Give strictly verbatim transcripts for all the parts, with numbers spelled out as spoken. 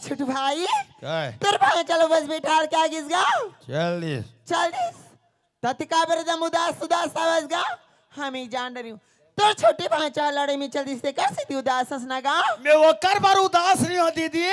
छोटू भाई, काय? तोर भांचा ल बस बैठार के आगिस गा। चल दिस। चल दिस। त ते काबर एकदम उदास उदास आवस गा? हम ही जान डरिन। तोर छोटे भांचा लड़ई में चल दिस, तेकर सेती उदास हस ना गा? मैं ओकर बर उदास नइ हों दीदी,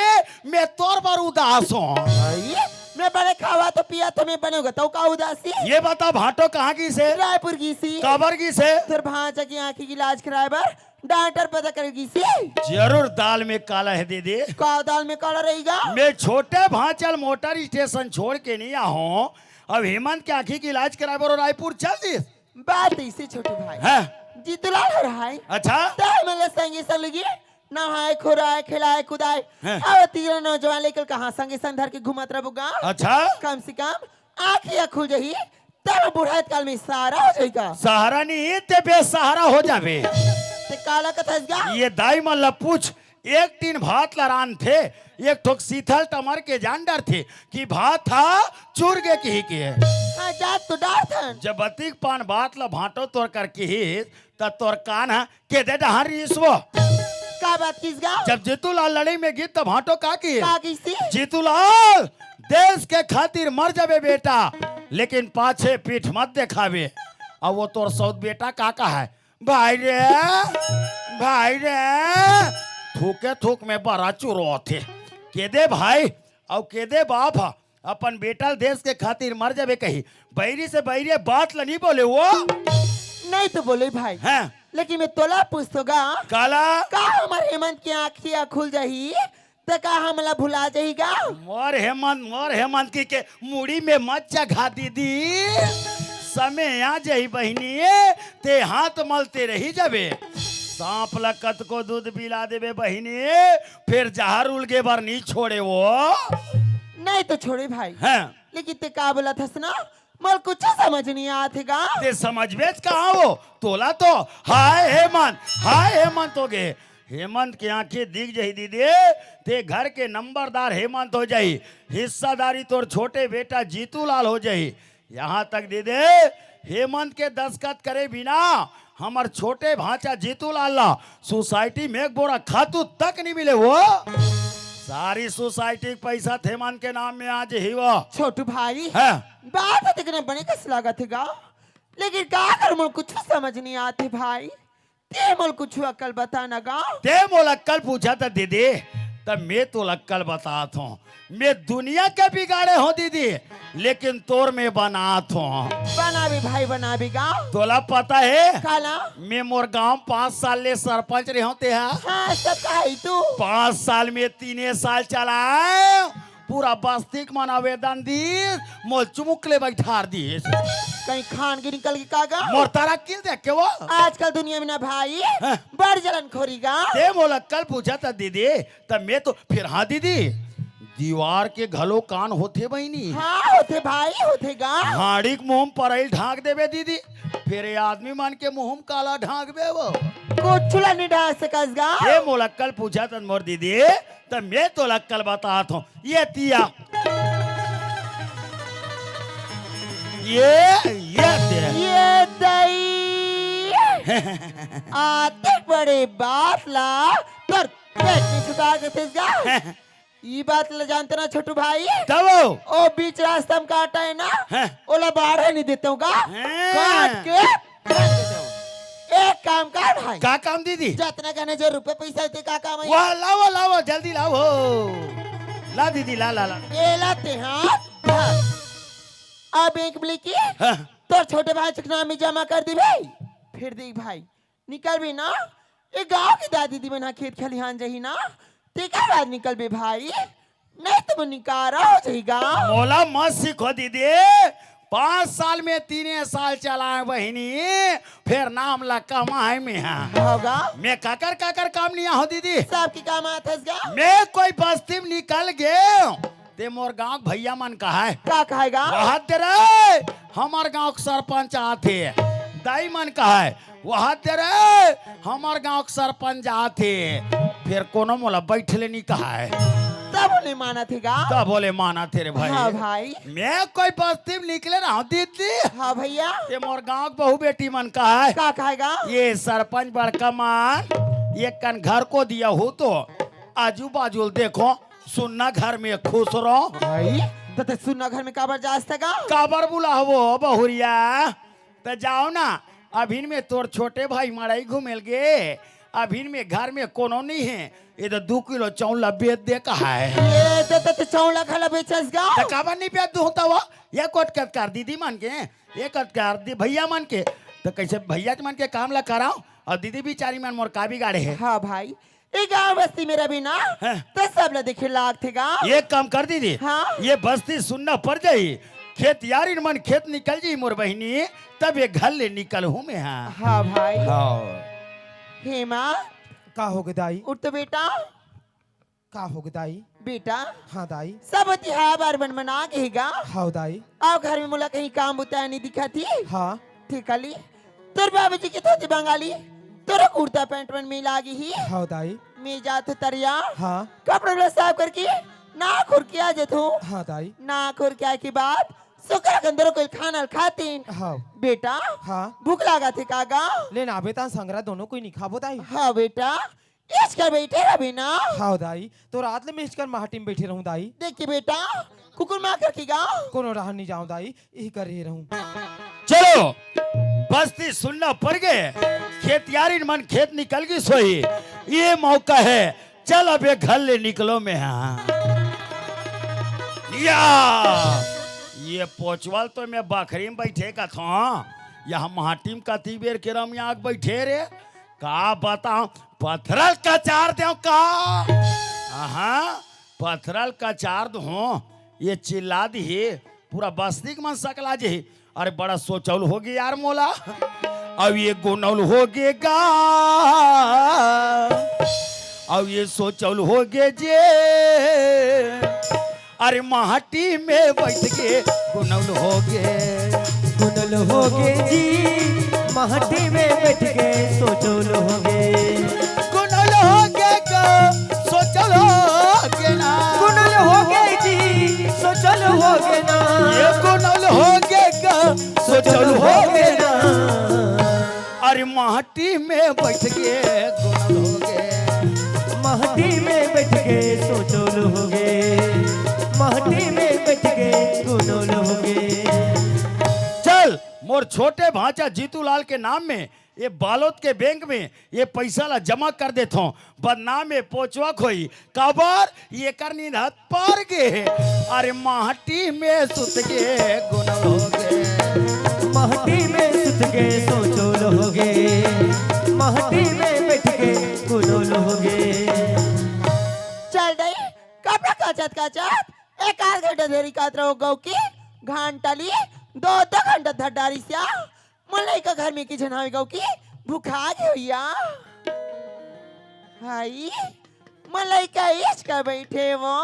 मैं तोर बर उदास हों। अई, मैं बने खावत हों पियत हों, मैं बने हों गा, तोर का उदासी? ये बता भांटो कहाँ गिस हे? रायपुर गिस हे। काबर गिस हे? तोर भांचा के आँखी के इलाज कराय बर डॉक्टर पता करे गिस हे। जरूर दाल में काला हे दीदी। का दाल में काला रही गा? मैं छोटे भांचा ल मोटर स्टेशन छोड़ के नइ आहों। अब हेमंत के आँखी के इलाज कराय बर रायपुर चल दिस। बात अइसे छोटू भाई। हाँ। जीतूलाल हो रहा है। अच्छा। तैं हमन ला संगी संग लेगे नहाय, खोराय, खेलाय, कुदाय। हाँ। अब तीनों नौजवान लइका ल कहाँ संगे संग धर के घूमत रहबो गा? अच्छा। कम से कम आँखी ह खुल जाही, तब बुढ़ाइत काल में सहारा हो जाही गा। सहारा नहीं, तें बेसहारा हो जाबे। तें काला कथस गा? ये दाई मन ला पूछ, एक टीन भात ला रांधथे, एक ठोक सीथल टमर के जान डरथे कि भात ह चुर गे किही के। हाँ, जात तो डरथन। जब अतिक पान बात ला भांटो तोर कर किहिस, त तोर कान ह केदे डहर रिहिस वो। का बात किस गा? जब जीतूलाल लड़ई में गिस त भांटो का किहिस? का किहिस? जीतूलाल, देश के खातिर मर जाबे बेटा, लेकिन पाछे पीठ मत देखाबे। अब वो तोर सौत बेटा का कहे? भाई रे, भाई रे, थूके थूक में बरा चुरोथे। केदे भाई अउ केदे बाप ह अपन बेटा ल देश के खातिर मर जाबे कही, बइरी से बइरी बात ल नइ बोले वो। नइ तो बोले भाई। हाँ। लेकिन मैं तोला पूछथों गा। काला? का हमर हेमंत के आँखी ह खुल जाही, त का हमला भुला जाही गा? मोर हेमंत, मोर हेमंत कहिके मुड़ी में मत चघा दीदी। समे आ जाही बहिनी, तें हाथ मलते रहि जाबे। सांप ल कतको दूध पिला देबे बहिनी, फेर जहर उलगे बर नइ छोड़े वो। नइ तो छोड़े भाई। हाँ। लेकिन तें का बोलत हस ना, मोला कुछु समझ नइ आत हे गा। तें समझबेच कहाँ वो? तोला तो हाय हेमंत, हाय हेमंत होगे। हेमंत के आँखी दिख जाही दीदी, तें घर के नंबरदार हेमंत हो जाही, हिस्सादारी तोर छोटे बेटा जीतूलाल हो जाही। यहाँ तक दीदी, हेमंत के दस्तखत करे बिना हमर छोटे भांचा जीतूलाल ला सोसाइटी में एक बोरा खातू तक नइ मिले वो। सारी सोसाइटी के पइसा त हेमंत के नाम में आ जाही वो। छोटू भाई, हाँ। बात ह तेकरे बने कस लागत हे गा, लेकिन का करूँ, मोला कुछु समझ नइ आत हे भाई। तें मोला कुछु अक्कल बता ना गा। तें मोला अक्कल पूछत हस दीदी, त मैं तोला अक्कल बतात हों। मैं दुनिया के बिगाड़े हों दीदी, लेकिन तोर मैं बनात हों। बनाबे भाई, बनाबे गा। तोला पता हे? काला? मैं मोर गांव पाँच साल ले सरपंच रहे हों, तें हा? हाँ, सब कहा ही तू। पाँच साल में तीने साल चलाएंव, पूरा बस्ती के मन आवेदन दीस, मोला चुमुक ले बइठार दीस। कहीं खान के निकल गे का गा? मोर तरक्की ल देख के वो। आजकल दुनिया में ना भाई, हाँ। बड़ जलनखोरी गा। तें मोला अक्कल पूछत हस दीदी, त मैं तो फेर, हाँ दीदी, दीवार के घलो कान होथे बहिनी। हाँ, होथे भाई, होथे गा। हाड़ी के मुँह म परइल ढांक देबे दीदी, फेर ये आदमी मन के मुँह म काला ढांकबे वो। कुछु ला नइ ढांक सकस गा। तें मोला अक्कल पूछत हस मोर दीदी, त मैं तोला अक्कल बतात हों। ये तिया। ये, ये दे। ये दई। आते बड़े बात ला तोर पेट में सुता के थिस गा। ई बात ल जानते ना छोटू भाई? तब? ओ बीच रास्ता में काटा हे ना, हाँ। ओला बाढ़े नइ देतेंव गा। हाँ। काट के फेंक देतेंव। एक काम कर भाई। का काम दीदी? जतना कने जो रुपये पइसा हे तें का काम आही? वाह, लावो, लावो, जल्दी लावो। ला दीदी, ला, ला, ला। एला तें हा धर। अब बैंक में लेके हाँ। तोर छोटे भांचा के नाम में जमा कर देबे। फेर देख भाई, निकलबे ना, ये गांव के दाई दीदी मन हा खेत खलिहान जाही ना, तेकर बाद निकलबे भाई, नइ तो मोर निकारा हो जाही गा। मोला मत सिखो दीदी, पाँच साल में तीने साल चलाएंव बहिनी, फेर नाम ला कमाएंव मैं हा। होगा। मैं काकर काकर काम नइ आहों दीदी। सबके काम आथस गा। मैं कोई बस्ती में निकल गेंव, ते मोर गांव के भइया मन कहय। का कहय गा? वहा दे रे, हमर गांव के सरपंच आथे। दाई मन कहय, वहा दे रे, हमर गांव के सरपंच आथे। फेर कोनो मोला बइठे ले नइ कहय। तब ले मानत हे गा? तब ले मानत हे रे भाई। हाँ भाई। मैं कोई बस्ती में निकले रहों दीदी। हाँ भइया। ते मोर गांव के बहू बेटी मन कहय। का कहय गा? ये सरपंच बड़का मन, ये कन घर को दिया हो तो आजू बाजू ल देखो, सुन्ना घर में खुश रहो। भाई, त ते सुन्ना घर में काबर जास त गा? काबर बुलाहबो बहुरिया? त जाओ ना, अभिन में तोर छोटे भाई मड़ई घूमेल गे, अभिन में घर में कोनो नहीं है, ये तो दू किलो चौला बेच दे कहा है। ये त ते चौला घला बेचस गा? त काबर नहीं बेच दूँ त वो? ये कोट कर दीदी मन के, ये कर दी भैया मन के, त कैसे भैया मन के काम ला कराओ और दीदी बिचारी मन मोर का बिगाड़े है? हाँ भाई, ए गांव बस्ती में रबे ना, हाँ। त सब ला देखे लागथे गा। एक काम कर दीदी, हाँ। ये बस्ती सुन्ना पड़ जाई, खेतियारिन मन खेत निकल जाई मोर बहिनी, तब ये घर ले निकल हूँ मैं। हाँ। हाँ भाई। हाँ। हेमा। का होगे दाई? उठ तो बेटा। का होगे दाई? बेटा। हाँ दाई। सब तिहार बार मन मना के ही गा। हाँ दाई। अउ घर में मोला कहीं काम बुता नहीं दिखत ही। हाँ। ठीक कली। तोर बाबूजी के धोती बंगाली, तोर कुर्ता पैंट मन में लागी ही। हाँ दाई। मैं जात हूँ तरिया। हाँ। कपड़ा ला साफ करके ना खुर के आ जात हूँ। हाँ दाई। ना खुर के आए के बाद सुकरा के अंदर कोई खाना खातीन। हाँ। बेटा। हाँ। भूख लागा थे का गा? ले ना बेटा, संगरा दोनों कोई नहीं खाबो दाई। हाँ बेटा। इचकर बैठे रबे ना। हाँ दाई, तो रात ले मैं इचकर माटी में बैठे रहूं दाई। देखी बेटा, कुकुर माकर की गा। कोनो राह नहीं जाऊं दाई, यही कर रही रहूं। चलो, बस्ती सुन्ना पड़ गे, खेतियारिन मन खेत निकल गी सोई, ये मौका है, चल अब ये घर ले निकलो मैं। हाँ। या, ये पोचवल तो मैं बखरी में बैठे का था, यहाँ माटी में कती बेर के रम यहाँ बैठे रे, का बताओ, पथरल कचार देव का? हाँ, पथरल कचार दो, ये चिल्ला दी, पूरा बस्ती के मन सकला जी। अरे बड़ा सोचौल होगे यार मोला, अब ये गुनौल होगे गा, अब ये सोचौल होगे जे, अरे माटी में बैठ के गुनौल होगे। गुनौल होगे जी, माटी में बैठ के सोचौल होगे। गुनौल होगे गा, सोचौल होगे ना। गुनौल होगे जी, सोचौल होगे ना। ये गुनौल होगे गा, सोचौल होगे ना। अरे माटी में बैठ के गुनौल होगे। माटी में बैठ के सोचौल होगे। माटी में बैठ के गुनौल होगे। चल, मोर छोटे भांचा जीतू लाल के नाम में ये बालोद के बैंक में ये पैसा ला जमा कर देथों। बदनाम ये पोचवा खोई, काबर ये कर नींद हत पार गे हे। अरे माटी में सुत के गुनौल होगे। माटी में सुत के सोचौल होगे। माटी में बैठ के गुनौल होगे। चल दई, कपड़ा काचत काचत एक आध घंटा देरी कात रहो गौ की घंटा ली दो दो घंटा धर डारी सिया। मोर लइका घर में की झन हावे गौ की भुखा गे होइया। हाई, मोर लइका इचका बैठे वो।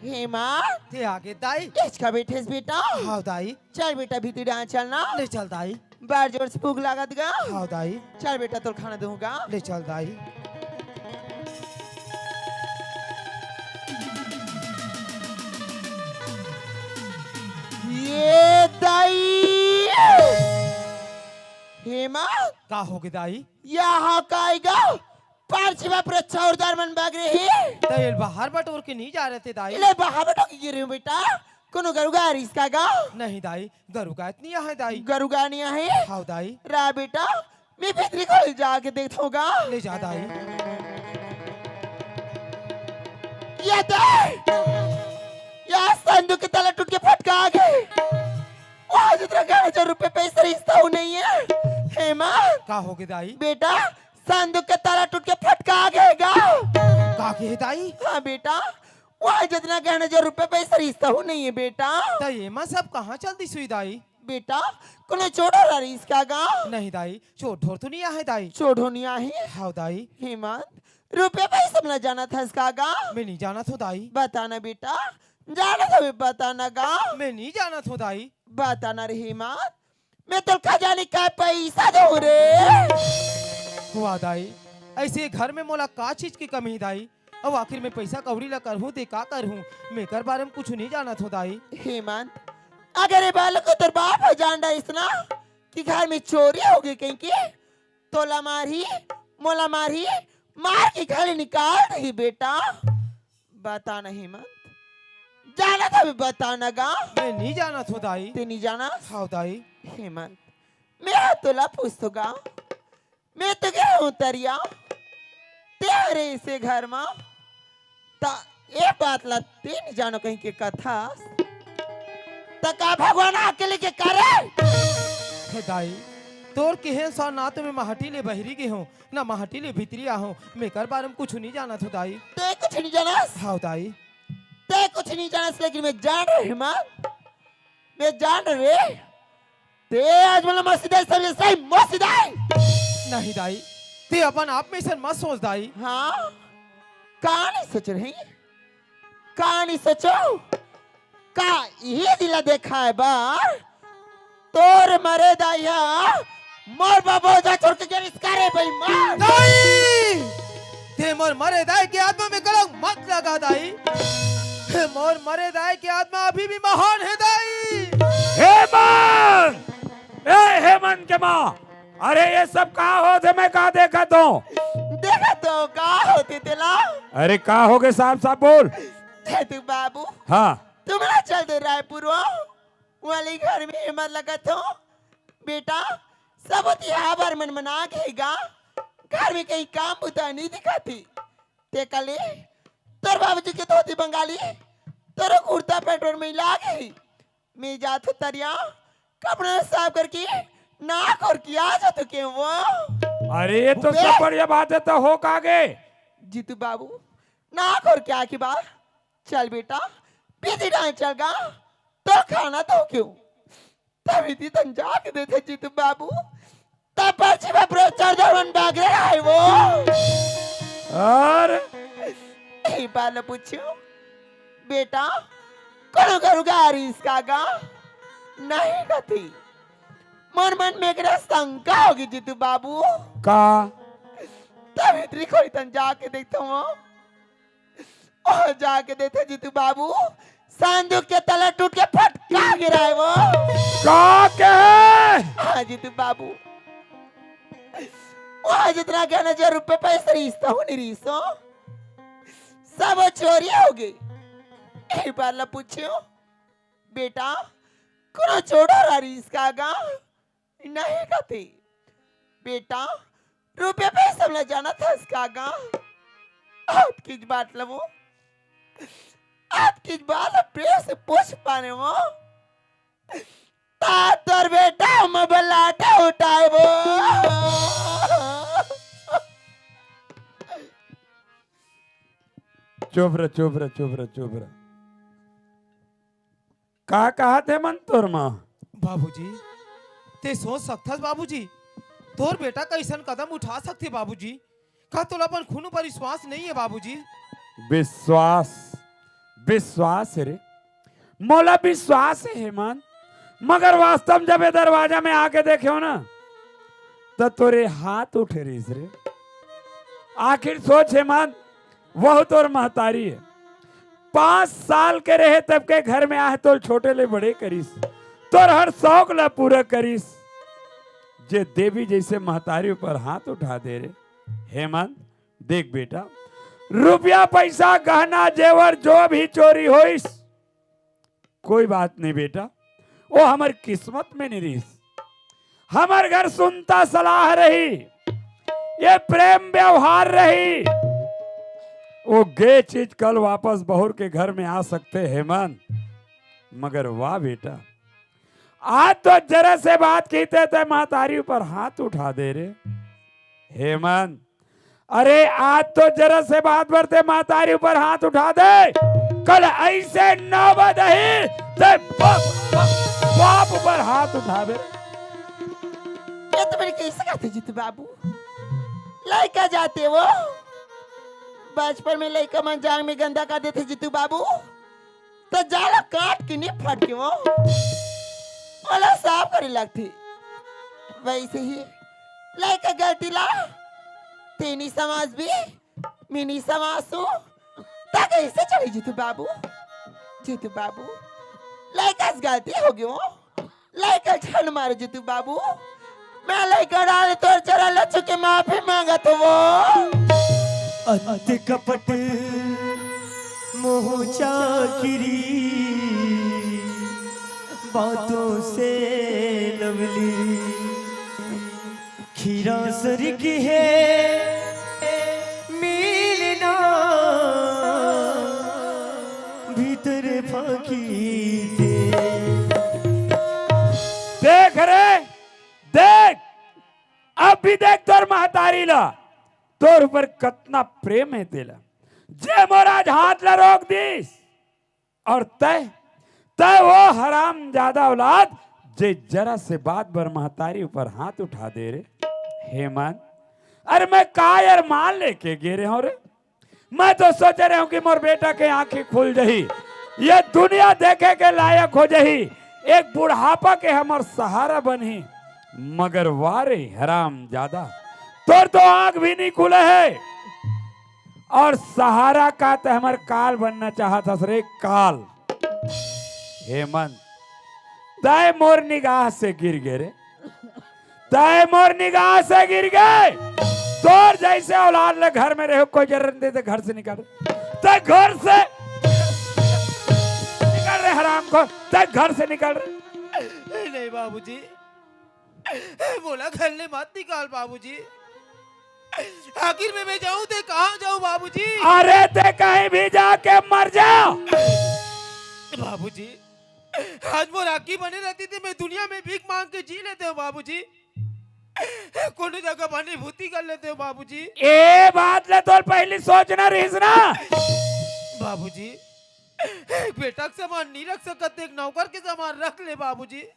हेमा। ते आगे दाई। इचका बैठेस बेटा। हाँ दाई। चल बेटा भीतरी आ चल ना। ले चल दाई। बार जोर से भूख लागत गा। हाँ दाई। चल बेटा तोर खाना दूंगा। ले चल दाई। ये दाई। हेमा। का होगे दाई? यहाँ का आएगा? पारछी बाप रे चौरदार मन बाग रही। त एल बाहर बटोर के नहीं जा रहे थे दाई। ले बाहर बटोर के गिरे हूँ बेटा। कोनो गरु गाय रिस का गा? नहीं दाई, गरु गाय नहीं आहे दाई। गरु गाय नहीं आहे? हाँ दाई। रा बेटा, मैं भीतरी खोल जाके देखथों गा। ले जा दाई। ये दाई, या संदूक के ताला टूट के फटका गे। वहाँ जितना ग्यारह हजार रुपए पैसा रिश्ता हूँ नहीं है। हेमा। का होगे दाई? बेटा, संदूक के ताला टूट के फटका गे गा। का गे दाई? हाँ बेटा, वहाँ जितना ग्यारह हजार रुपए पैसा रिश्ता हूँ नहीं है बेटा। त एमा सब कहाँ चल दी सुई दाई? बेटा, कोनो चोर ढोर रिस का गा? नहीं दाई, चोर ढोर तो नहीं आहे दाई। चोर ढोर नहीं आहे? हाँ दाई। हेमंत, रुपया पैसा में ना जाना था इसका गा? मैं नहीं जाना था दाई। बताना बेटा, जाना था मैं बताना गा? मैं नहीं जाना था दाई। बताना रे हेमंत, मैं तोर खजाने का पैसा दूं रे। वाह दाई, ऐसे घर में मोला का चीज की कमी दाई? अब आखिर में पैसा कौड़ी ला करहूं ते का करहूं? मैं कर बारे में कुछ नहीं जानत हो दाई। हेमंत, अगर ये बालक को तोर बाप हो जान रहा इतना कि घर में चोरी हो गई कहीं की, तोला मारही, मोला मारही, मार के घर ले निकाल दही बेटा। बता ना हेमंत, जानत हवे बता ना गा। मैं नहीं जानत हूँ दाई। ते नहीं जानस? हाँ दाई। हेमंत, मैं तोला पूछथों गा, मैं तो गे हूँ तरिया, ते हरे इसे घर मा, त ए बात ला ते नहीं जानो कहीं के कथा, त का भगवान आके लेके करे? हे दाई, तोर किहे सा ना तो मैं महटी ले बहरी गे हूँ, ना महटी ले भीतरी आहूँ, मैं कर बारे में कुछ नहीं जानत हूँ दाई। ते कुछ नहीं जानस? हाँ दाई। ते कुछ नहीं जानस, लेकिन मैं जान रहे माँ, मैं जान रहे। ते आज मला मसीदाई समझे, सही मसीदाई। नहीं दाई, ते अपन आप में ऐसा मत सोच दाई। हाँ, का नहीं सोच रही? का नहीं सोचो? का इही दिला देखाय बर तोर मरे दाई हा मोर बाबू जा छोड़ के गिरिस करे बेईमान। दाई! ते मोर मरे दाई के आत्मा में कलंक मत लगा दाई। हे मोर मरे दाई के आत्मा अभी भी महान हे दाई। हेमंत! ए हेमंत के माँ, अरे ये सब का होत हे, मैं का देखत हूँ? देखत हूँ, का होत हे तेला? अरे का होगे, साफ साफ बोल। जीतू बाबू। हाँ। तुमला चल दे रायपुर वो, वाले घर में हिम्मत लगत हो। बेटा, सब तिहार बर मन मना के गा, घर में कहीं काम बुता नहीं दिखाती। ते कले, तोर बाबूजी के धोती बंगाली, तोर कुर्ता पैंट में लागे। मैं जाथो तरिया, कपड़ा साफ करके, ना करके आ जाथो के वो। अरे, ये तो बे- सब बढ़िया बात है, तो हो का गे? जीतू बाबू, ना करके आ के बा। चल बेटा, बीजी डांग चल गा, तो खाना तो क्यों? तभी ती तन जाके देथे जीतू बाबू, तब पर्ची में प्रोस्टर दौड़न बागरे आए वो। और? ए बाल पूछो, बेटा, कोनो घरू गारी इसका गा? नहीं कथी। मन मन में एकरा शंका होगी जीतू बाबू। का? तभी ती खोई तन जाके देखता हूँ। ओ जाके देथे जीतू बाबू, संदूक के तला टूट के फटका गिराए वो। का कहे? हाँ जीतू बाबू, वो जितना गहना जो रुपये पैसे रिश्ता हो नहीं रिश्तो, सब चोरी हो गई। एक बार ला पूछियो, बेटा, कोनो चोरा रहा रिश्का गा? नहीं कथी। बेटा, रुपये पैसे में जाना था इसका गा। आप किस बात लवो? आप किस बात प्रेम से पूछ पाने वो? तातर बेटा, हम बलाटे उठाए वो। चुप रह, चुप रह, चुप रह, चुप रह। का कहत हे मन तोर माँ? बाबूजी, ते सोच सकथस बाबूजी, तोर बेटा कइसन कदम उठा सकथे बाबूजी? का तोला अपन खून ऊपर विश्वास नहीं है बाबूजी? विश्वास, विश्वास रे, मोला विश्वास हे मन, मगर वास्तव में जब ये दरवाजा में आके देखे हो ना, त तोरे हाथ उठे रहिस रे। आखिर सोच हे मन, वहू तोर महतारी हे। पाँच साल के रहे तब के घर में आहे, तोर छोटे ले बड़े करिस, तोर हर शौक ला पूरा करिस। जे देवी जैसे महतारी ऊपर हाथ उठा दे रे। हेमंत, देख बेटा, रुपया पैसा, गहना जेवर जो भी चोरी होइस, कोई बात नहीं बेटा, वो हमर किस्मत में नहीं रहिस। हमर घर सुनता सलाह रही, ये प्रेम व्यवहार रही, वो गे चीज कल वापस बहुर के घर में आ सकथे हेमंत। मगर वाह बेटा, आज तो जरा से बात कीथे ते महतारी ऊपर हाथ उठा दे रे हेमंत। अरे आज तो जरा से बात बर ते महतारी ऊपर हाथ उठा दे, कल ऐसे नौबत आही ते बाप, बाप, बाप ऊपर हाथ उठाबे। ये तो मेरे कैसे कहते जीतू बाबू, लइका जाते वो बचपन में लइका मन जांग में गंदा कर देथे जीतू बाबू, त जाला काट के निपट के वो ओला साफ करे लगथे। वैसे ही लइका गलती ला तेनी समाज भी मिनी समाज सु त कैसे चले जीतू बाबू? जीतू बाबू, लइका से गलती हो गयो, लइका झन मारो जीतू बाबू, मैं लइका डाले तोर चरण ला छू के माफी मांगत हूँ। अंत कपट मोह चाकरी बातों से लवली, खीरा स्वर्ग है मिलना भीतर फाकी दे। देख रे, देख, अब भी देख तोर महतारी ला, तोर ऊपर कतना प्रेम है तेला। जे मोर आज हाथ ला रोक दिस, और तय, तय वो हरामजादा औलाद, जे जरा से बात बर महतारी ऊपर हाथ उठा दे रे। हेमंत, अरे मैं का अरमान लेके गे रहे हूँ रे? मैं तो सोच रहे हूँ कि मोर बेटा के आंखें खुल जही, ये दुनिया देखे के लायक हो जही, एक बुढ़ापा के हमर सहारा बनही। मगर वाह रे हरामजादा, तोर तो आंख भी नहीं खुले है, और सहारा का तय हमर काल बनना चाहत हस रे, काल। हेमंत, तय मोर निगाह से गिर गे रे, तय मोर निगाह से गिर गे। तोर जैसे औलाद ले घर में रहे कोई जरूरत नहीं, तय घर से निकल, तय घर से निकल रे हराम को, तय घर से निकल रे। नहीं बाबूजी, मोला घर ले मत निकाल बाबूजी। आखिर में मैं जाऊं ते कहां जाऊं बाबूजी? अरे ते कहीं भी जाके मर जा। बाबूजी, आज मोर आंखी बने रहती ते मैं दुनिया में भीख मांग के जी लेते हूं बाबूजी। कोनो जगह बने भूती कर लेते हूं बाबूजी। ए बात ले तोर पहली सोचना रहिस ना। बाबूजी, एक बेटा के समान नहीं रख सकत, एक नौकर के समान रख ले बाबूजी।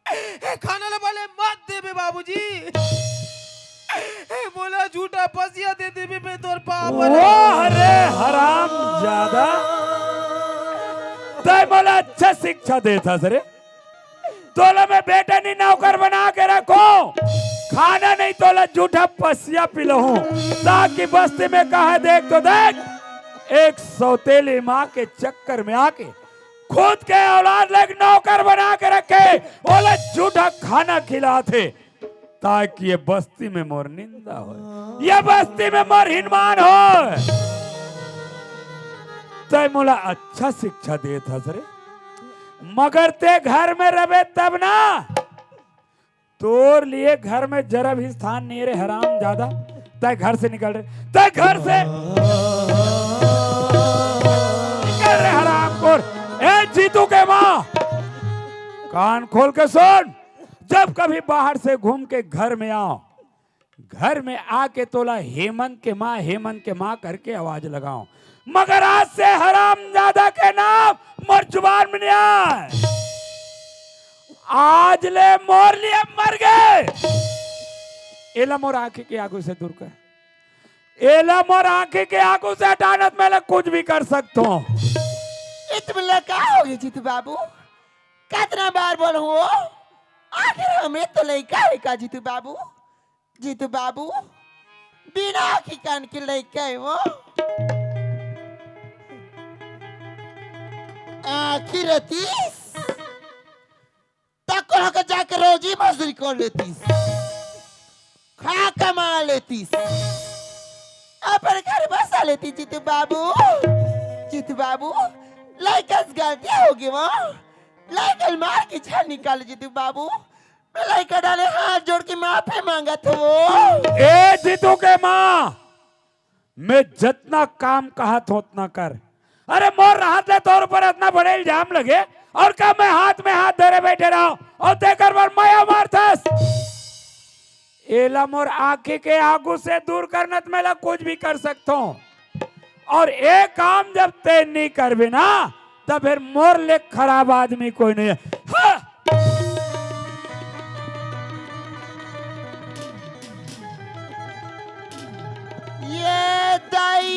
ए, खाना ला भले मत देबे बाबूजी। ए, मोला झूठा पसिया दे देबे, मैं तोर पाप वाला। वाह रे हरामजादा, तय मोला अच्छा शिक्षा देत हस रे। तोला मैं बेटा नहीं नौकर बना के रखो, खाना नहीं तोला झूठा पसिया पिलहूं, ताकि बस्ती में कहा देख तो देख, एक सौतेली माँ के चक्कर में आके खुद के औलाद ला एक नौकर बना के रखे, ओला झूठा खाना खिलाथे, ताकि ये बस्ती में मोर निंदा होय, ये बस्ती में मोर हिनमान होय। तय मोला अच्छा शिक्षा देत हस रे, मगर ते घर में रहे तब ना, तोर लिए घर में जरा भी स्थान नहीं रे हरामजादा। तय घर से निकल रे, तय घर से निकल रे हरामखोर। ए जीतू के माँ, कान खोल के सुन, जब कभी बाहर से घूम के घर में आओ, घर में आके तोला हेमंत के माँ, हेमंत के माँ करके आवाज लगाओ, मगर आज से हरामजादा के नाम मोर जुबान में नहीं आए। आज ले मोर लिए मर गे। एला मोर आंखी के आगू से दूर कर। एला मोर आंखी के आगू से हटानत मैं ला कुछ भी कर सकतो। ए तुमला का होगे जीतू बाबू? कतना बार बोलहूं वो? आखिर हमें तो लइका है का जीतू बाबू? जीतू बाबू, बिना आंखी कान के लइका है वो। आंखी रतीस, तको होके जाके रोजी मजदूरी कर लेतीस, खा कमा लेतीस, अपन घर बसा लेती जीतू बाबू। जीतू बाबू, लइका से गलती होगे वो, लइका मार के झन निकाल जीतू बाबू। मैं लइका डाले हाथ जोड़ के माफी मांगत हूँ। ए जीतू के माँ, मैं जतना काम कहत हूँ ओतना कर। अरे मोर रहत ले तोर ऊपर इतना बड़े इल्जाम लगे और का मैं हाथ में हाथ धरे बैठे रहो और तेकर बर मया मारथस? एला मोर आंखी के आगू से दूर करना त मैं ला कुछ भी कर सकतो। और ए काम जब ते नहीं करबे ना, तब फिर मोर ले खराब आदमी कोई नहीं है। हाँ! ये दाई,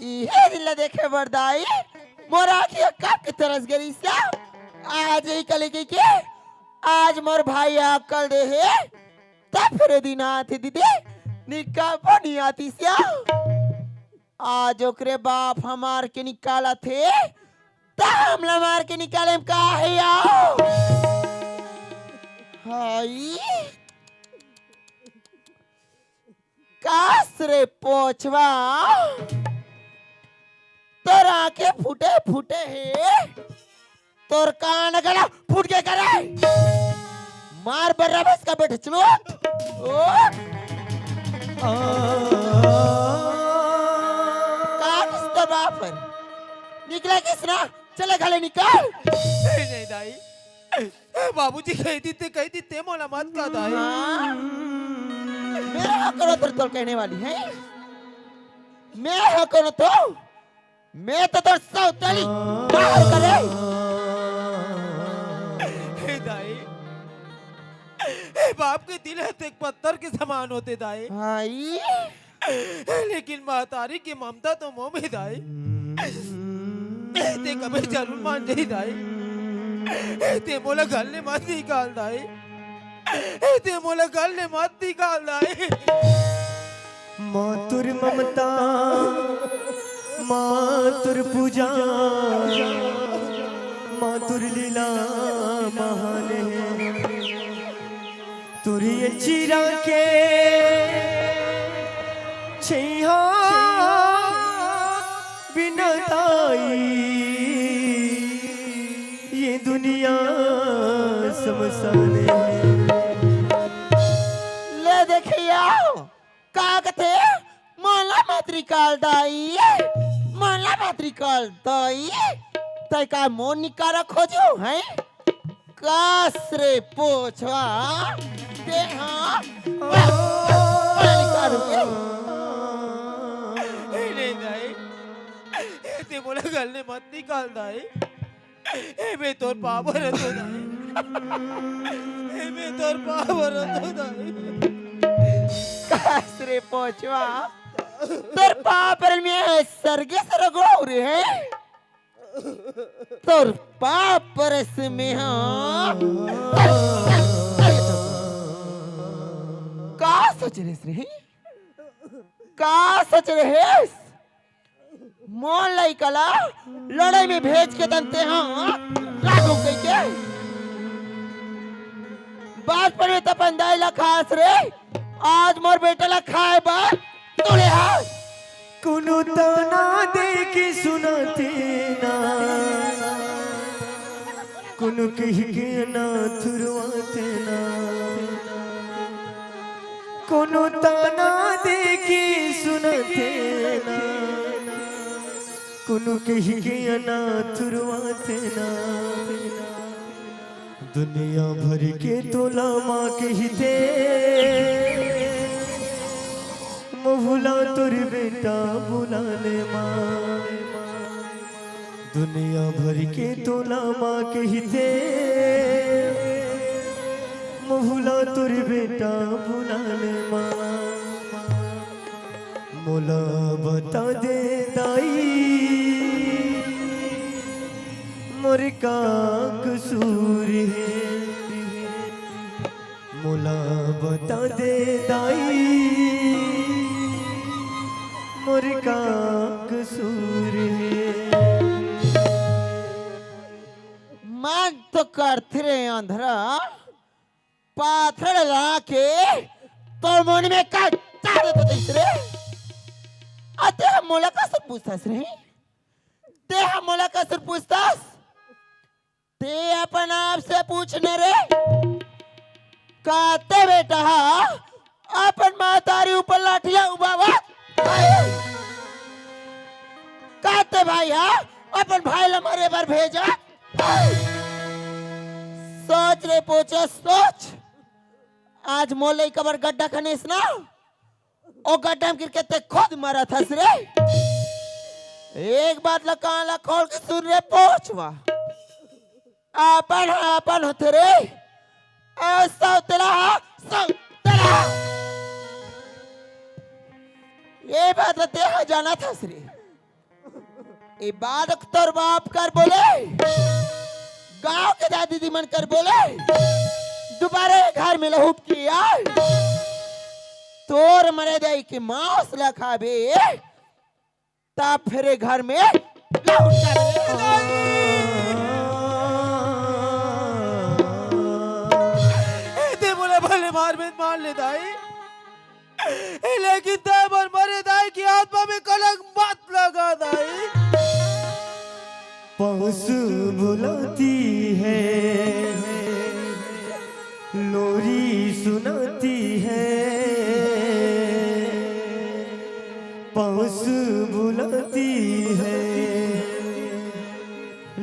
इहे दिन ला देखे बर दाई, मोर आँखी ह कब के तरस गे रिहिस। आज ही कले के, के आज मोर भाई अक्कल दे हे, तब फिर दिन आथे दीदी, निकाबो नहीं आती स्या। आज ओकरे बाप हमार के निकालत हे, त हमला मार के निकाले म का हे आओ। हाई। कास रे पोछवा, तोर आंखें फूटे फूटे हे, तोर कान गला फूट के करे। मार बर्रा भैंस का बेटा चलो। ओ। का किस तो बाप है? निकला किस ना? चले घले निकल। नहीं, नहीं दाई। ए, बाबूजी कह दीते, कह दीते, मोला मत का दाई। हाँ? मैं हा करो तो तोर कहने वाली है। मैं हा करो तो, मैं तो तोर सौतली बाहर करे। हे दाई, हे बाप के दिल हे ते पत्थर के समान होते दाई। हाँ, ई? लेकिन महतारी के ममता तो मोह में दाई। ते कबे जरूर मान जाही दाई। ते मोला घर ले मत निकाल दाई। ते मोला घर ले मत निकाल दाई। मातुर ममता, मातुर पूजा, मातुर लीला महान हे। तुरिय चिरा के छैहा बिना ताई, ये दुनिया समसान हे। ले देखिया, का कथे? मोला मत निकाल दाई, मोला मत निकाल दाई। तै का मोर निकारा खोजो है? कास रे पोछवा, ते हा, मोला निकाल दे। ए, नहीं दाई, ए, ते मोला घर ले मत निकाल दाई। ए, मैं तोर पाँव परत हो दाई। ए, मैं तोर पाँव परत हो दाई। कास रे पोछवा, तोर पाँव परत में सरगे सरगो रे हे। तोर पाँव परत में हा। का सोच रहे रे? का सोच रहे? मोर लइका ला लड़ाई में भेज के तन ते हा, राघव कह के। बचपन में त अपन दाई ला खास रे, आज मोर बेटा ला खाए बर तोले हा। कोनो ताना दे के सुनाते ना, कोनो कह के ना थुरवाते ना, कोनो ताना दे के सुनाते ना, कोनो कह के अनाथ रुआत ना। दुनिया भर के तोला माँ कहिथे, मोहला तोर बेटा बुला ले माँ। दुनिया भर के तोला माँ कहिथे, मोहला तोर बेटा बुला ले माँ। मोला बता दे दाई, मोर का कसूर हे? मोला बता दे दाई, मोर का कसूर हे? मन तो करथे रे अंधरा, पाथर ला के तोर मन में का चाह देता तइस रे? आ ते हा मोला का सब पूछथस रे? ते हा मोला का सब पूछथस? ते अपन आप से पूछ न रे। का ते बेटा हा अपन महतारी ऊपर लाठिया उबावत? का ते भाई हा अपन भाई ला मारे बर भेजत? सोच रे पोछवा, सोच। आज मोर लइका बर गड्ढा खनेस ना, ओ गड्ढा में गिर के ते खुद मरत हस रे। एक बात ला कान ला खोल के सुन रे पोछवा, अपन हा अपन होथे रे, अउ सौतेला हा सौतेला। ये बात ला ते हा जानत हस रे। ए बात तोर बाप कर बोले, गांव के दादी दीदी मन कर बोले, दुबारा ये घर में लहुट के आए, तोर मरे दाई के मांस ला खाबे, तब फिर ये घर में लहुट के आबे। ए, ते मोला भले मार में मार ले दाई, लेकिन तैं मन मरे दाई के आत्मा में कलंक मत लगा दाई। पहुँच बुलाती है, लोरी सुनाती है, पहुँच बुलाती है,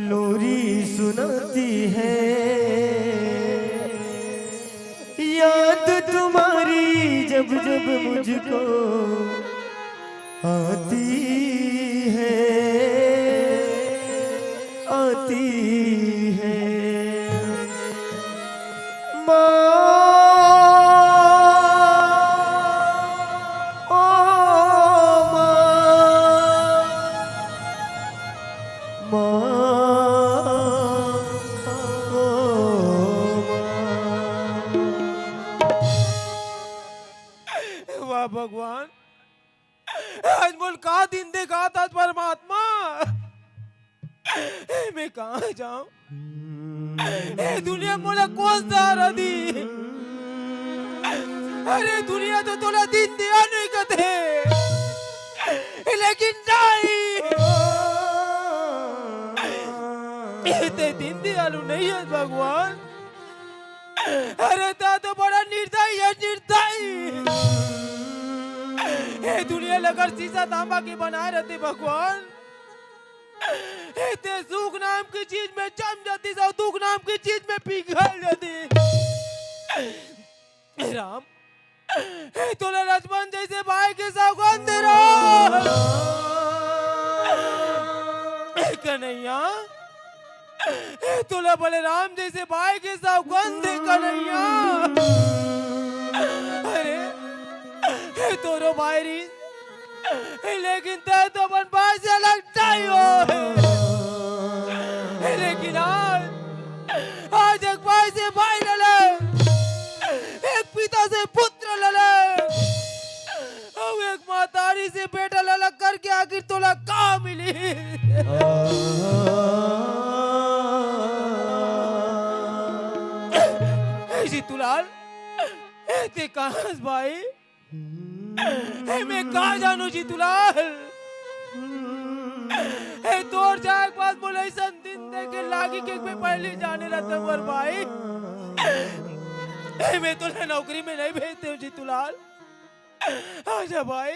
लोरी सुनाती है। याद तुम्हारी जब जब मुझको आती है, आती है। माँ, ओ माँ, माँ, ओ माँ। वाह भगवान, आज मोला का दिन देखाथस परमात्मा। ए, मैं कहाँ जाऊं? ए दुनिया मोला कोन सहारा दी? अरे दुनिया तो तोला दिन दिया नहीं कथे, लेकिन नहीं, ए तैं दिन दियालू नहीं है भगवान। अरे तैं तो बड़ा निर्दयी है, निर्दयी। ए दुनिया ल अगर शीशा तांबा के बनाए रहते भगवान, ए तैं सुख नाम की चीज में जम जाती, सब दुख नाम की चीज में पिघल जाती। ए राम, ए तोला लक्ष्मण जैसे भाई के सौगंध दे रहा। ए कन्हैया, ए तोला बलराम जैसे भाई के सौगंध दे कन्हैया। अरे, ए तोरो भाई री, लेकिन तैं तो अपन भाई से अलग नहीं हो। लेकिन आज, आज एक भाई से भाई ल अलग, एक पिता से पुत्र ल अलग, अउ एक महतारी से बेटा ल अलग करके आखिर तोला का मिली? ए जीतूलाल, ए तैं कहाँ हस भाई? ए, मैं का जानूं जीतूलाल? ए, तोर जाए के बाद मोला अइसन दिन देखे लागी के मैं पहिली जाने रहता मोर भाई। ए, मैं तोला नौकरी में नहीं भेजते हूँ जीतूलाल। आजा भाई,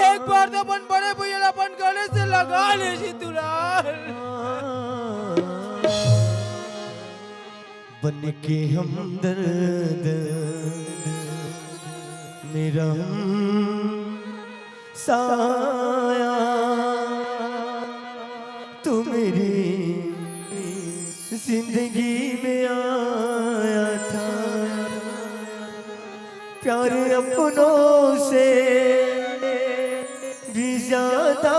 एक बार तो अपन बड़े भैया ला अपन गले से लगा ले जीतूलाल। बन के हमदर्द मेरा हम साया, तू मेरी जिंदगी में आया था। प्यार अपनों से भी ज्यादा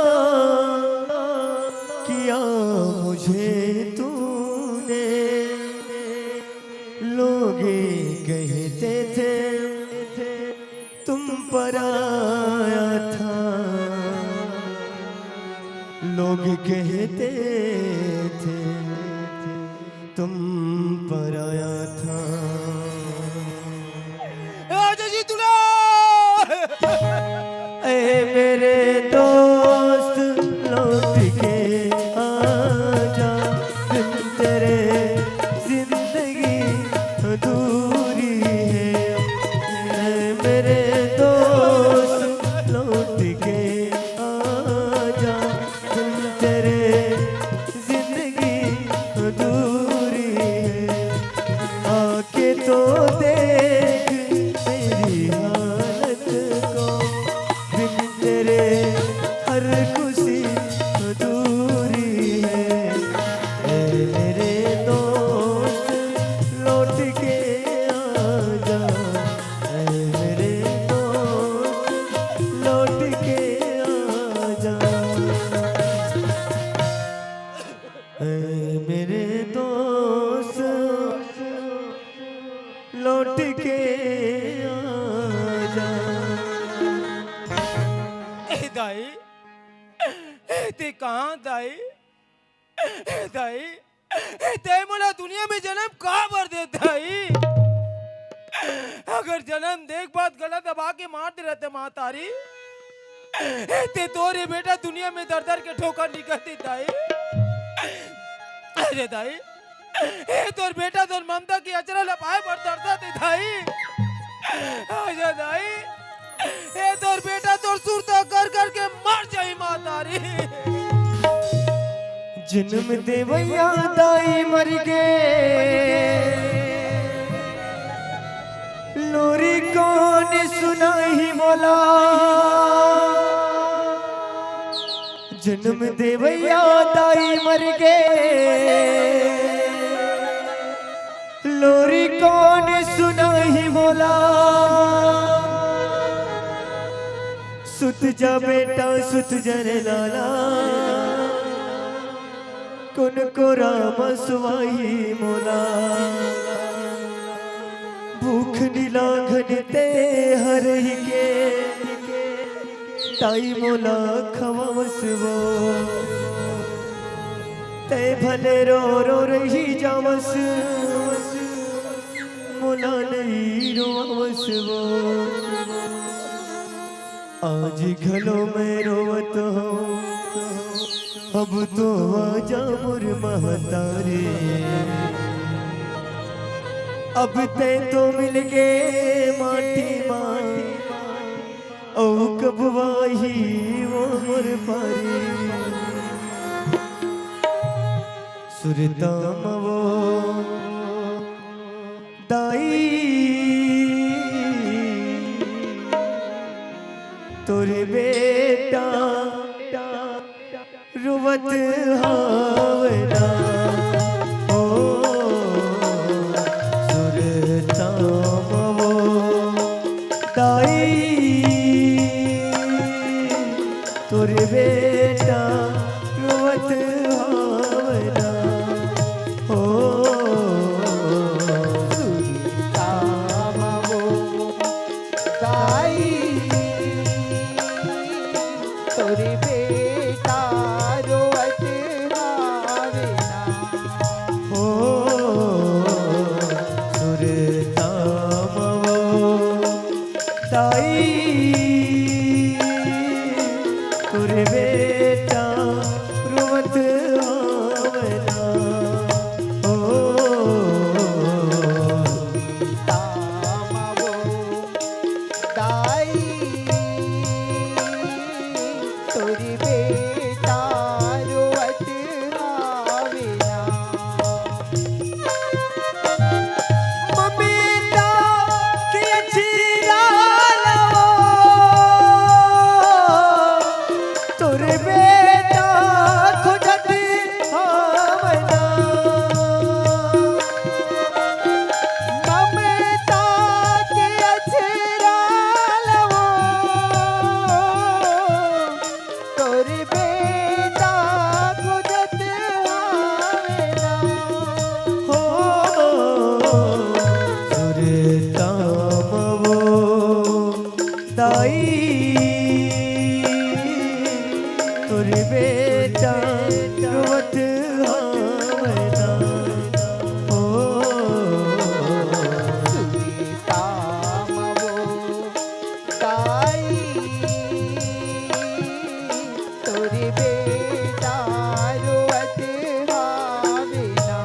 किया मुझे तूने। लोग कहते थे तुम पराया था, लोग कहते थे तुम पराया था। आजा जीतूलाल। ए मेरे दोस्त, लौट के आजा, बिन तेरे जिंदगी अधूरी है। ए मेरे दोस्त, लौट के आजा, बिन तेरे जिंदगी अधूरी है। आके तो देख मेरी हालत को, बिन तेरे हर खुशी अधूरी है। ए मेरे दोस्त, लौट के आजा, ए मेरे दोस्त, लौट के आजा। ए मेरे दोस्त, लौट के आजा। ए दाई, ए तैं कहाँ दाई? ए दाई, ए तैं मोला दुनिया में जनम काबर दे दाई? अगर जनम देख बाद गला दबा के मार दे रहते महतारी, ए ते तोर ए बेटा दुनिया में दर दर के ठोकर निकलती दाई। अरे दाई, ए तोर बेटा तोर ममता के अचरा ल पाए बर तरसथे दाई। अरे दाई, ए तोर बेटा तोर सुरता कर कर के मर जाही महतारी। जनम देवइया दाई मर गे, लोरी कोन सुनाही मोला। जनम देवइया दाई मर गे, लोरी कोन सुनाही मोला। सुत जा बेटा सुत जा रे लाला, कोन कोरा म सुवाही मोला। भूख निलाघन ते हरही के, दाई मोला खवावस वो। ते भले रो रो रही जावस, मोला नइ रोवावस वो। आज घलो मैं रोवत हूँ, अब तो आजा मोर महतारी। अब ते तो मिल गे माटी मा, अउ कब आही वो मोर पारी। सुरता म वो दाई, तोर बेटा रोवत हवय ना। ओ, सुरता म वो दाई, तोर बेटा रोवत हवय ना। ओ, सुरता म वो दाई, तोर बेटा रोवत हवे ना। हो, सुरता म वो दाई, तोर बेटा रोवत हवे ना। ओ, सुरता म वो दाई, तोर बेटा रोवत हवे ना। ममता के अचरा ला तोर बेटा खोजत हवे ना। ममता के अचरा ला तोर बेटा खोजत हवे ना। हो, सुरता म वो दाई, तोर बेटा रोवत हवे ना। ओ, सुरता म वो दाई, तोर बेटा रोवत हवे ना।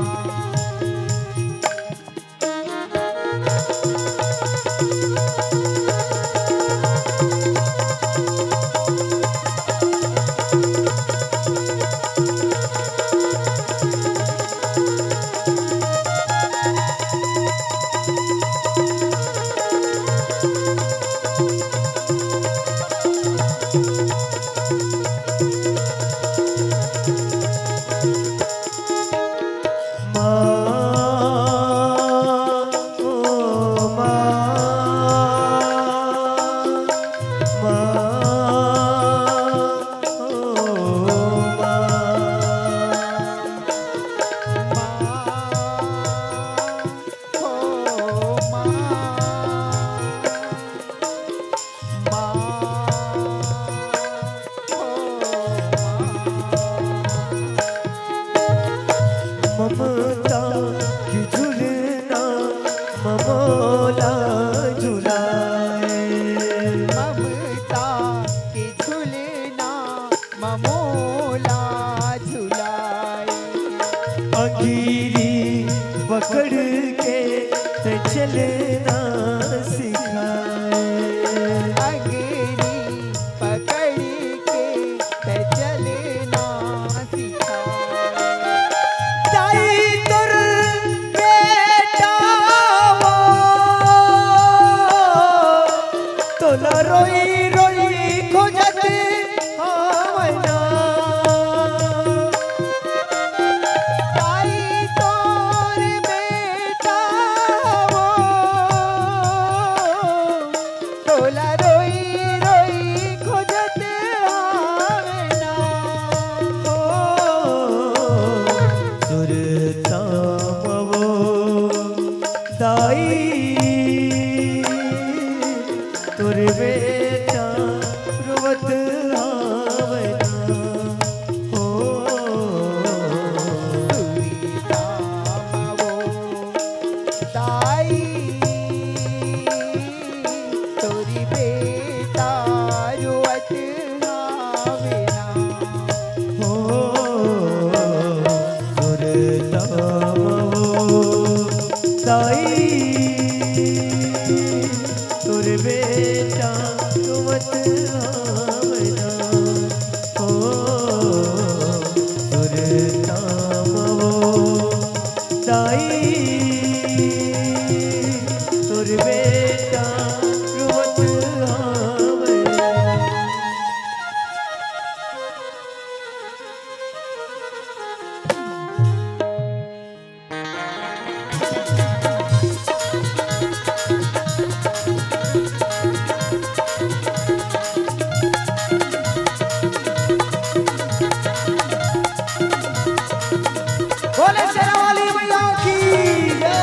चलना सिखाए। अंगरी पकड़ के ते चलना सिखाए। दाई तोर बेटा वो, तोला रोई रोई खोजत हवय ना। दाई तोर बेटा वो, तोला रोई रोई खोजत हवय ना। हो, सुरता म वो दाई, तोर बेटा रोवत हवय ना। हो, सुरता म वो दाई, तोर बेटा रोवत हवय ना। हो, सुरता म वो दाई, तोर बेटा रोवत हवय ना। हो, सुरता म वो दाई, तोर बेटा रोवत हवय। बोले शेरा वाली मैया की जय।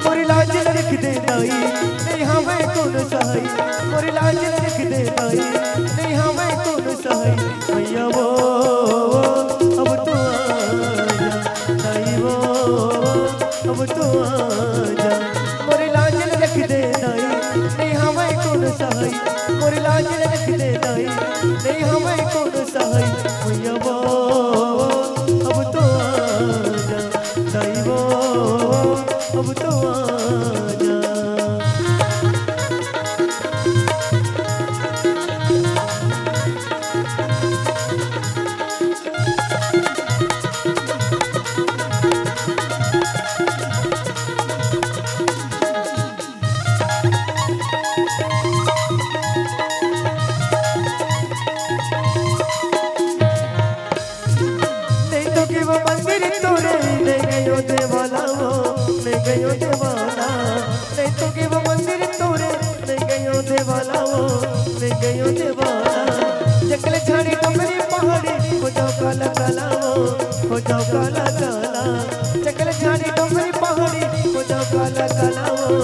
मोर लाज ल रख दे दाई, नइ हवय कोनो सहाई। मोर लाज ल रख दे दाई, नइ हवय कोनो सहाई। मैया वो, अब तो आ जा, दाई वो, अब तो आ जा। मोर लाज ल रख दे दाई, नइ हवय कोनो सहाई। मोर लाज ल रख दे दाई, नइ हवय कोनो सहाई। मैया वो, अब तो आ जा, दाई वो, अब तो आ जा। नइ तो के वो मंदिर तोरे, नइ गयो देवाला वो, नइ गयो देवाला। नइ तो के वो मंदिर तोरे, नइ गयो देवाला वो, नइ गयो देवाला। जंगल झाड़ी डोंगरी पहाड़ी, हो जाओ काला काला वो, हो जाओ काला काला। जंगल झाड़ी डोंगरी पहाड़ी, हो जाओ काला काला वो,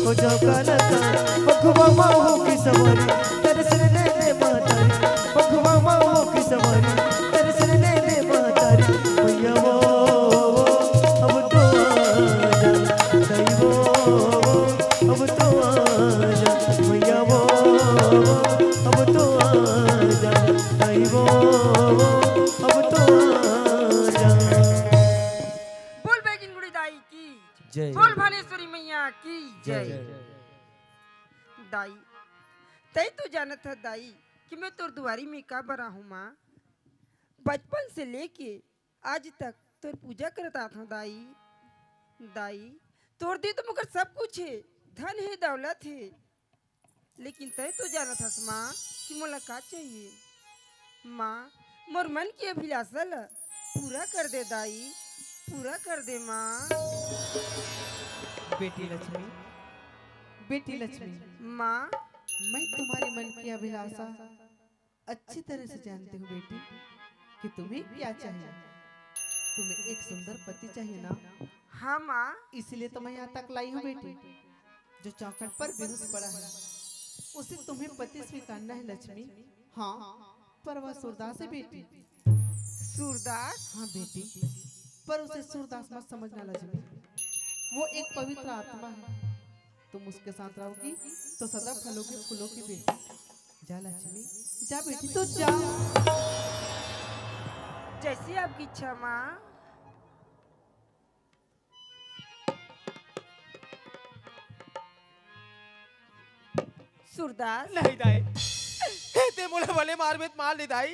हो जाओ काला काला। बघवा माहू की सवारी, दर्शन दे दे महतारी। बघवा माहू की सवारी, दर्शन दे दे महतारी। मैया वो, अब तो आ जा, दाई वो, अब तो आ जा। मैया वो, अब तो आ जा, दाई वो, अब तो आ जा। बोल बैजनाथ दाई की जय। बोल भानेश्वरी मैया की जय। जय। दाई, तैं तो जानत ह दाई कि मैं तोर दुआरी में का बर आहूं माँ। बचपन से लेके आज तक तोर पूजा करत आत हंव दाई। दाई, तोर दे तो मोकर सब कुछ हे, धन हे, दौलत हे, लेकिन तैं तो जानत हस माँ कि मोला का चाहिए। माँ, मोर मन के अभिलाषा ल पूरा कर दे दाई, पूरा कर दे माँ। बेटी लक्ष्मी, बेटी लक्ष्मी, माँ। मैं तुम्हारे मन की अभिलाषा अच्छी तरह से जानती हूँ बेटी, कि तुम्हें क्या चाहिए। तुम्हें एक सुंदर पति चाहिए ना? हाँ माँ। इसीलिए तो मैं यहाँ तक लाई हूँ बेटी। जो चौखट पर बेहोश पड़ा है, उसे तुम्हें पति स्वीकारना है लक्ष्मी। हाँ, पर वह सूरदास है बेटी। सूरदास? हाँ बेटी, पर उसे सूरदास मत समझना लक्ष्मी। वो एक पवित्र आत्मा है। तुम उसके साथ रहोगी तो सदा फलोगे फूलोगी बेटी। जा लक्ष्मी, जा बेटी, तू जा। जैसी आपकी इच्छा, माँ। सूरदास। नहीं दाई, हे ते मोला भले मारबे त मार ले दाई,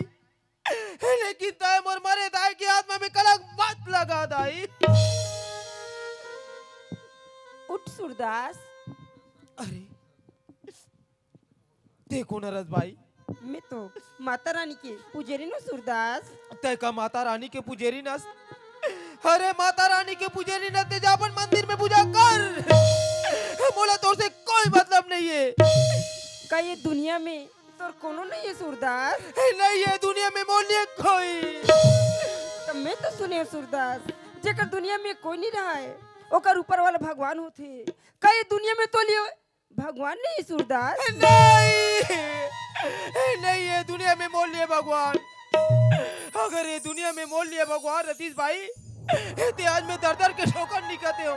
लेकिन तय मोर मरे दाई के आत्मा में कलंक मत लगा दाई। उठ सूरदास। अरे, ते कोन हरस भाई? मैं तो माता रानी के पुजेरी नों सूरदास। तय का माता रानी के पुजेरी नस? अरे माता रानी के पुजेरी नस ते जा अपन मंदिर में पूजा कर। मोला तोर से कोई मतलब नहीं है। का ये दुनिया में तोर कोनो नहीं है सूरदास? नहीं है दुनिया में मोर लिए कोई। त मैं तो सुने हंव सूरदास, जेकर दुनिया में कोई नहीं रहा है, ओकर ऊपर वाला भगवान होथे। का ये दुनिया में तोर लिए भगवान नहीं सूरदास? नहीं, नहीं, ये दुनिया में मोर लिए भगवान। अगर ये दुनिया में मोर लिए भगवान रहतीस भाई, ते आज मैं दर दर के ठोकर निकलते हो,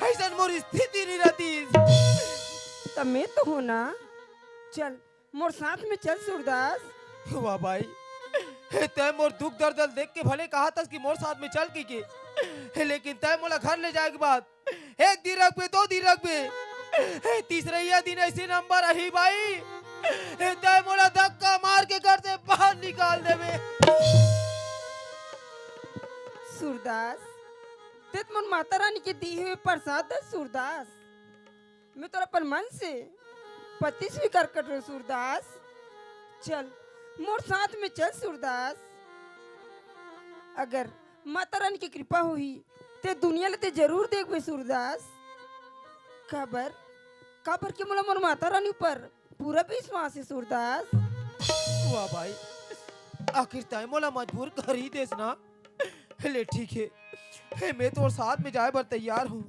ऐसा मोर स्थिति नहीं रहतीस। त मैं तो हूं ना। चल, मोर साथ में चल सूरदास। वाह भाई, तय मोर दुख दर्द देख के भले कहा थस कि मोर साथ में चल के, के, लेकिन तय मोला घर ले जाए के बाद एक दिन रखबे, दो दिन रखबे, तीसरैया दिन ऐसे नंबर आही भाई, तय मोला धक्का मार के घर से बाहर निकाल देबे। सूरदास, ते त मोर माता रानी के दिए हुए प्रसाद हस सूरदास। मैं तोर अपन मन से पति स्वीकार कर रहे सूरदास। चल, मोर साथ में चल सूरदास। अगर माता रानी की कृपा होही, ते दुनिया ल ते जरूर देखबे सूरदास। काबर, काबर के मोला मोर माता रानी ऊपर पूरा विश्वास है सूरदास। वाह भाई, आखिर तय मोला मजबूर कर ही देस ना। ले ठीक है, मैं तोर साथ में जाए बर तैयार हूँ।